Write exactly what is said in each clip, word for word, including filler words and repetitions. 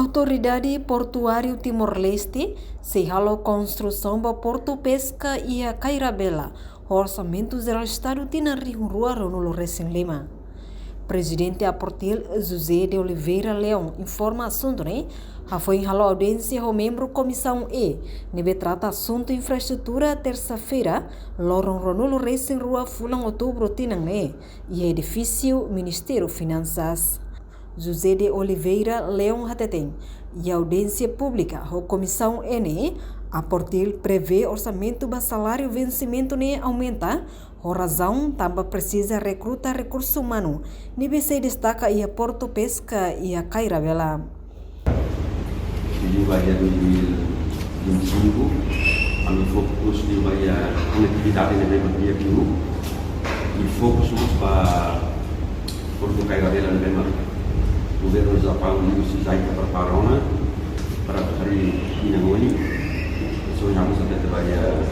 Autoridade Portuáriu Timor-Leste sei halo konstrusaun ba portu peska iha Kairabela, ho Orsamentu Jerál Estadu tinan rihun rua ruanulu resin lima. Prezidente APORTIL José de Oliveira Leão informa asuntu ne'e hafoin halo audiénsia ho membru Komisaun E, ne'ebé trata asuntu infraestrutura, tersa-feira, loron ruanulu resin rua fulan outubru tinan ne'e, iha edifísiu Ministériu Finansas. José de Oliveira Leão hateten, iha audiénsia públika ho Komisaun E ne'e, APORTIL prevee orsamentu ba saláriu vensimentu ne'e aumenta, ho razaun tanba presiza rekruta rekursu umanu, ne'ebé sei destaka iha portu peska iha Kairabela. Liu ba iha dois mil e vinte e cinco, ami fokus liu ba iha konetividade ne'ebé mak di'ak liu, i fokus mós ba portu Kairabela ne'ebé mak Governu Japaun liuhusi JICA prepara ona para harii tinan oin. So, ha'u mós hatete ba iha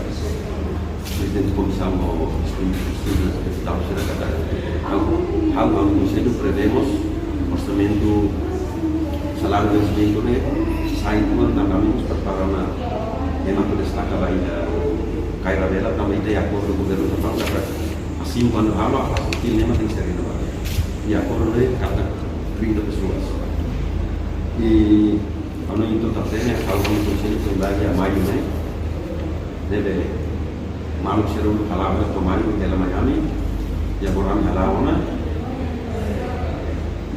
Prezidente Komisaun no Estudu, Estudu Deputadu sira katak ha'u, ha'u, ami Konsellu prevee mós orsamentu saláriu vensimentu ne'e sai tuan, tanba ami mós prepara ona ema atu destaka ba iha Kairabela, tanba ita iha akordu Governu Japaun katak asin kuandu halo, a fase ema tenke ser renovadu. I akordu ne'e katak trinta pesoas. I anu itu tatene, ha'u, ami Konsellu foin bá iha Maiu ne'e, ne'ebé maluk sira uluk hala'o ona to'o Maiu, hela mai ami, i agora ami hala'o ona.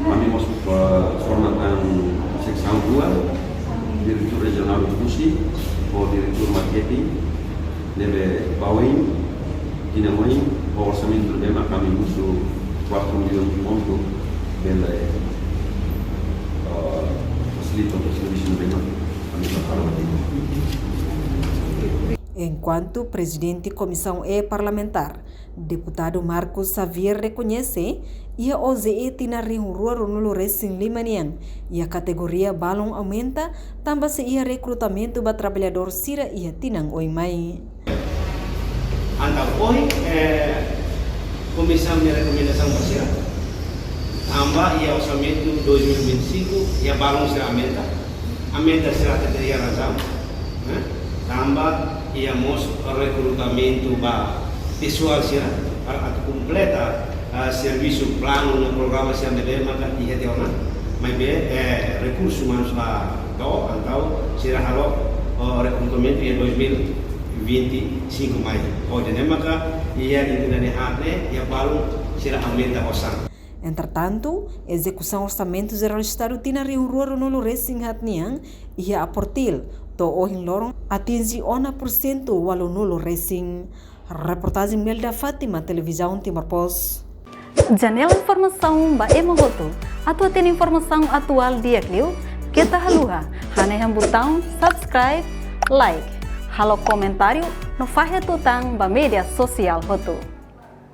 Ami mós, eh, forma tan seksaun rua, diretór rejionál husi, ho diretór marketing, ne'ebé ba oin, tinan oin, ho orsamentu ne'ebé mak ami husu kuatru millaun pontu, bele, eh, fasilita servisu ne'ebé mak ami prepara ba tinan. Enkuantu Prezidente Komisaun E Parlamentár, Deputadu Marcos Xavier rekoñese, iha O J E tinan rihun rua ruanulu resin lima nian, iha kategoria balun aumenta, tanba sei iha rekrutamentu ba traballadór sira iha tinan oin mai. Entaun ohin, eh, Komisaun nia rekomendasaun ba sira, tanba iha orsamentu dois mil e vinte e cinco, iha balun sira aumenta, aumenta sira hatete iha razaun, eh, tanba iha mós rekrutamentu ba pesoál sira para atu kompleta, ah, servisu planu no programa sira ne'ebé maka iha tiha ona, maibé, eh, rekursu umanus la to'o, entaun sira halo, oh, rekrutamentu iha dois mil e vinte e cinco mai. Hodi nune'e maka iha tinan ida-ne'e iha balun sira aumenta osan. Entretantu, ezekusaun Orsamentu Jerál Estadu tinan rihun rua ruanulu resin haat nian iha APORTIL to'o ohin loron atinje ona pursentu ualunulu resin. Reportajen Melda Fátima, Televizaun Timor Post. Janela informasaun ba ema hotu. Atu hatene informasaun atuál di'ak liu, keta haluha hanehan butaun subscribe, like, halo komentáriu no fahe tutan ba média sosiál hotu.